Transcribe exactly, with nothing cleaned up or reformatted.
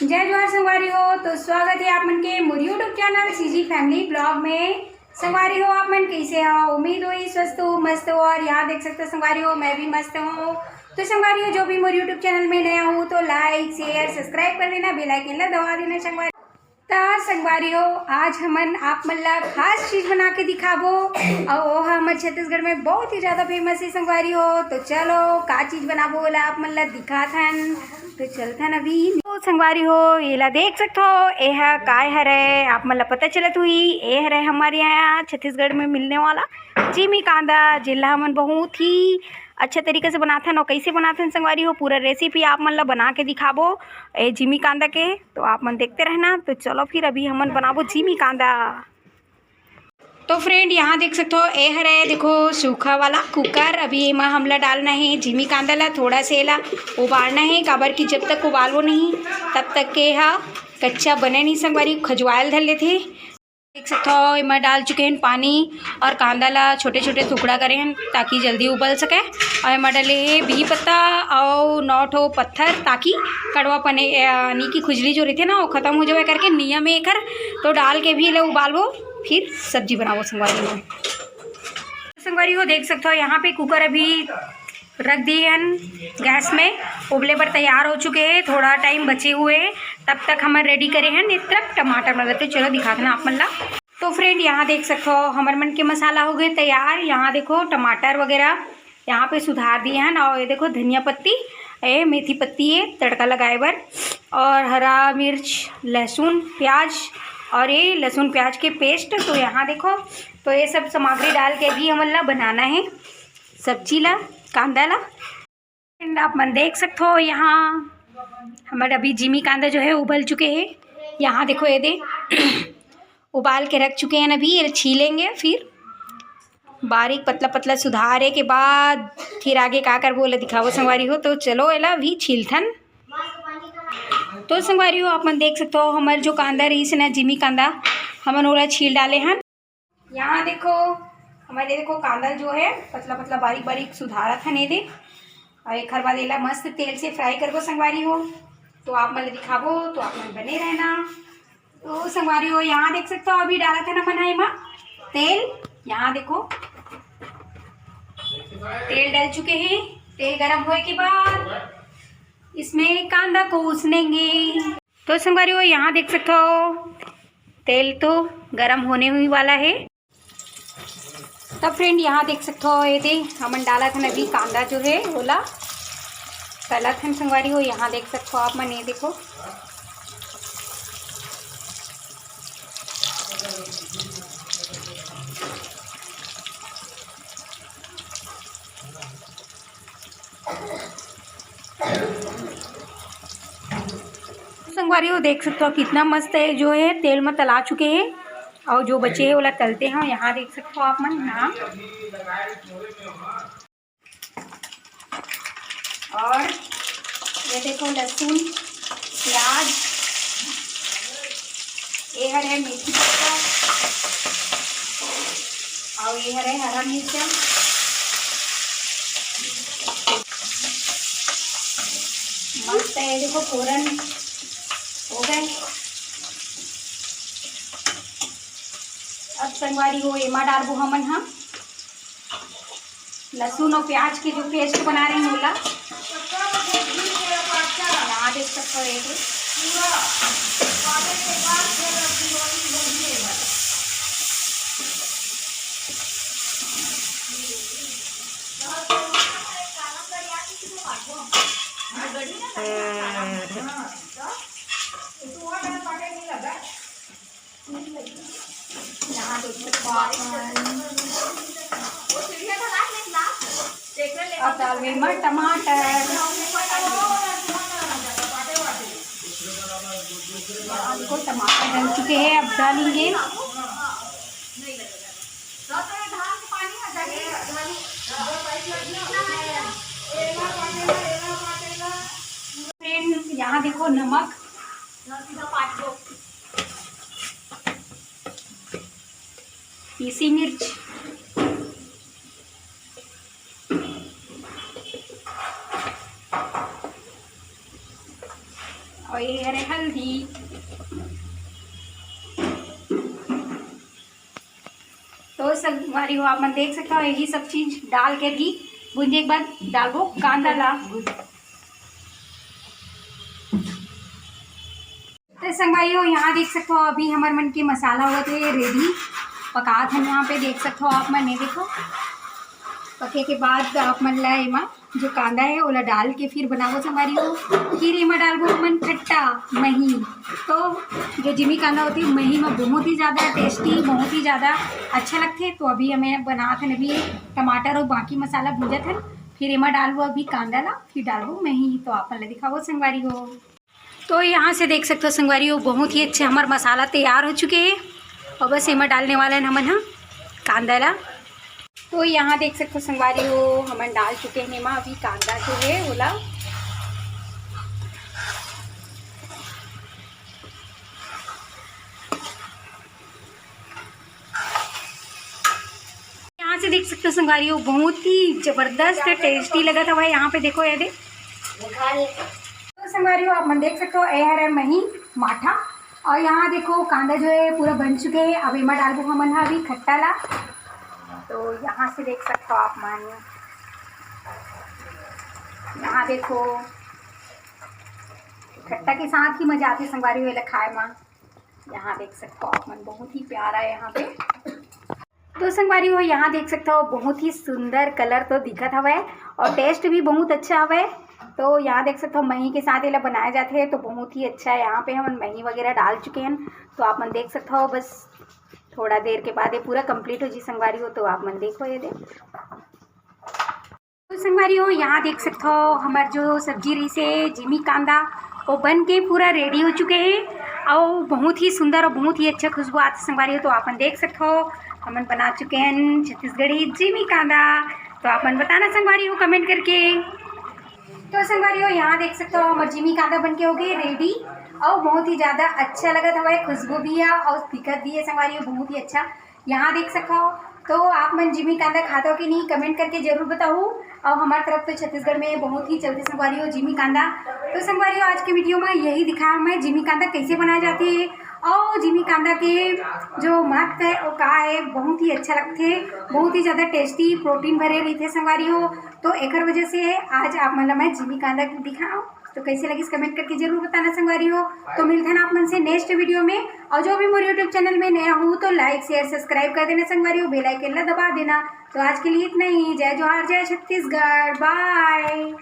जय जोहार संगवारी हो, तो स्वागत है आप मन के मोर YouTube channel CG family blog में। संगवारी हो, आप मन कैसे हो? उम्मीद होही स्वस्थ हो, मस्त हो। और यहाँ देख सकते हो संगवारी हो, मैं भी मस्त हूँ। तो संगवारी हो, जो भी मोर YouTube चैनल में नया हो तो लाइक, शेयर, सब्सक्राइब कर देना, बेल आइकन ला दबा देना संगवारी। त संगवारी हो, आज हमन आप मन ला खास चीज बना के दिखाबो, अउ वो ह हमर छत्तीसगढ़ में बहुत ही ज्यादा फेमस है संगवारी हो। तो चलो, का चीज बनाबो, ओला आप मन ला दिखाथन। तो चलथन अभी। तो संगवारी हो, एला देख सकथो, एह काय हरे, आप मन ला पता चलत हुई, ए हरे हमारे यहाँ छत्तीसगढ़ में मिलने वाला जिमी कांदा, जेला हमन बहुत ही अच्छा तरीका से बनाथन। और कैसे बनाथन संगवारी हो, पूरा रेसिपी आप मन ला बना के दिखाबो ए जिमी कांदा के। तो आप मन देखते रहना। तो चलो फिर अभी हमन बनाबो जिमी कांदा। तो फ्रेंड, यहाँ देख सकते हो, ए हरे देखो सूखा वाला कुकर। अभी एमा हमला डालना है जिमी कांदा ला, थोड़ा से एला उबालना है, काबर कि जब तक उबालबो नहीं तब तक के हा कच्चा बने नहीं संगवारी, खजुआयल धर लेथे। देख सकते हो, एमा डाल चुके हैं पानी और कांदा ला छोटे छोटे टुकड़ा करे हैं ताकि जल्दी उबल सके। और एमा डाले हैं बीह पत्ता और नौ ठो पत्थर, ताकि कड़वा पने यानी कि खुजली जो रहते ना, वो खत्म हो जावे करके नियम है एकर। तो डाल के भी ले उबालबो, फिर सब्जी बनाबो संगवारी हो। संगवारी हो, देख सकते हो, यहाँ पे कुकर अभी रख दिए हन गैस में, उबले बर तैयार हो चुके हैं। थोड़ा टाइम बचे हुए हैं, तब तक हमन रेडी करे हन। ये तरफ टमाटर लगा, तो चलो दिखाथन आप मन ला। तो फ्रेंड, यहाँ देख सकते हो, हमर मन के मसाला हो गए तैयार। यहाँ देखो, टमाटर वगैरह यहाँ पे सुधार दिए हन। और ये देखो, धनिया पत्ती, ए मेथी पत्ती है तड़का लगाए बर, और हरा मिर्च, लहसुन, प्याज, और ये लहसुन प्याज के पेस्ट। तो यहाँ देखो, तो ये सब सामग्री डाल के भी हमन ला बनाना है सब्जी ला, कांदा ला। फ्रेंड, आप मन देख सकते हो, यहाँ हमर अभी जिमी कांदा जो है उबल चुके हैं। यहाँ देखो, ये दे उबाल के रख चुके हैं। अभी ये छीलेंगे, फिर बारीक पतला पतला सुधारे के बाद फिर आगे का करबो, ओला दिखाबो संगवारी हो। तो चलो, एला भी छीलथन। तो संगवारी हो, आप मन देख सकते हो, हमर जो कांदा रहीस ना, जिमी कांदा, हमन ओला छील डाले हन। यहाँ देखो, हमारे देखो, कांदा जो है पतला पतला बारीक बारीक सुधारत हन ये दे। और एक बाद एला मस्त तेल से फ्राई करबो संगवारी हो, तो आप मन ला दिखाबो, तो आप मन बने रहना। तो संगवारी हो, यहाँ देख सकते हो, अभी डालत हन हमन एमा तेल। यहाँ देखो, तेल डल चुके हैं। तेल गरम होए के बाद इसमें कांदा को उसनेंगे। तो संगवारी हो, यहाँ देख सकते हो, तेल तो गरम होने ही वाला है। तब फ्रेंड, यहाँ देख सकते हो, ये दे हमन डालत हन अभी कांदा जो है ओला तलत हन संगवारी हो। यहाँ देख सकते हो आप मन, ये देखो, संगवारी हो, देख सकते हो कितना मस्त है, जो है तेल में तला चुके हैं। और जो बचे हैं ओला तलते हैं। यहाँ देख सकते हो आप मन, यहाँ और ये देखो, लहसुन, प्याज, ये हरे मेथी पत्ता और ये हरे हरा मिर्चा। मस्त है, देखो, फोरन हो गए। अब संगवारी हो, एमा डालबो हमन हा लहसुन और प्याज के जो पेस्ट बना रहे हैं, ओला यहाँ देख सकते हो, एक अब डाल रही मैं टमाटर। देखो, टमाटर डल चुके हैं, अब डालेंगे। फ्रेंड्स, यहाँ देखो, नमक, पीसी मिर्च, अउ ये हरे हल्दी। तो संगवारी हो, आप मन देख सकत हो, यही सब चीज डाल के भी भूंजे के बाद डालबो कांदा ला। तो संगवारी हो, यहाँ देख सकत हो, अभी हमर मन के मसाला होत हे ready, पकात हन। यहाँ पे देख सकत हो आप मन, ये देखो, पके के बाद आप मन ला एमा जो कांदा हे, ओला डाल के फिर बनाबो संगवारी हो। फिर एमा डालबो हमन खट्टा मही। तो जो जिमी कांदा होथे, मही में बहुत ही ज्यादा tasty, बहुत ही ज्यादा अच्छा लगथे। तो अभी हमें बनात हन, अभी टमाटर अउ बाकी मसाला भूंजत हन, फिर एमा डालबो अभी कांदा ला, फिर डालबो मही। तो आप मन ला दिखाबो संगवारी हो। तो यहाँ से देख सकत हो संगवारी हो, बहुत ही अच्छा हमर मसाला तैयार हो चुके हे। अउ बस एमा डालने वाला हन हमन ह कांदा ला। तो यहाँ देख सकत हो संगवारी हो, हमन डाल चुके हन एमा अभी कांदा जो हे ओला। यहाँ से देख सकत हो संगवारी हो, बहुत ही जबरदस्त tasty लगत हवय। यहाँ पे देखो, ये दे। तो संगवारी हो, आप मन देख सकत हो, ये हरे मही माठा। अउ यहाँ देखो, कांदा जो हे पूरा बन चुके हे। अब एमा डालबो हमन ह अभी खट्टा ला। तो यहाँ से देख सकत हो आप मन, यहाँ देखो, खट्टा के साथ ही मजा आथे संगवारी हो एला खाए मा। यहाँ देख सकत हो आप मन, बहुत ही प्यारा हे यहाँ पे। तो संगवारी हो, यहाँ देख सकत हो, बहुत ही सुंदर colour तो दिखत हवय अउ taste भी बहुत अच्छा हवय। तो यहाँ देख सकत हो, मही के साथ एला बनाए जाथे, तो बहुत ही अच्छा हे। यहाँ पे हमन मही वगैरह डाल चुके हन, तो आप मन देख सकत हो, बस थोड़ा देर के बाद ये पूरा complete हो जी संगवारी हो। तो आप मन देखो, ये दे। तो संगवारी हो, यहाँ देख सकत हो, हमर जो सब्जी रहिस हे जिमी कांदा, वो बन के पूरा ready हो चुके हे अउ बहुत ही सुंदर अउ बहुत ही अच्छा खुशबू आथे संगवारी हो। तो आप मन देख सकत हो, हमन बना चुके हन छत्तीसगढ़ी जिमी कांदा। तो आप मन बताना संगवारी हो comment करके। तो संगवारी हो, यहाँ देख सकत हो, हमर जिमी कांदा बन के हो गे ready अउ बहुत ही ज्यादा अच्छा लगत हवय, खुशबू भी हे अउ दिखत भी हे संगवारी हो, बहुत ही अच्छा। यहाँ देख सकत हो, तो आप मन जिमी कांदा खात हो कि नहीं, comment करके जरूर बताहू। अउ हमर तरफ तो छत्तीसगढ़ में बहुत ही चलथे संगवारी हो जिमी कांदा। तो संगवारी हो, आज के video में यही दिखाया मैं जिमी कांदा कैसे बनाए जाथे अउ जिमी कांदा के जो महत्व हे वो का हे, बहुत ही अच्छा लगथे, बहुत ही ज्यादा tasty, protein भरे रहिथे संगवारी हो। तो एकर वजह से आज आप मन ला मैं जिमी कांदा दिखाऊं। तो कैसे लगिस comment करके जरूर बताना संगवारी हो। तो मिलथन आप मन से next video में। अउ जो भी मोर YouTube channel में नया हो तो like, share, subscribe कर देना संगवारी हो, bell icon ला दबा देना। तो आज के लिए इतना ही। जय जोहार, जय छत्तीसगढ़, bye।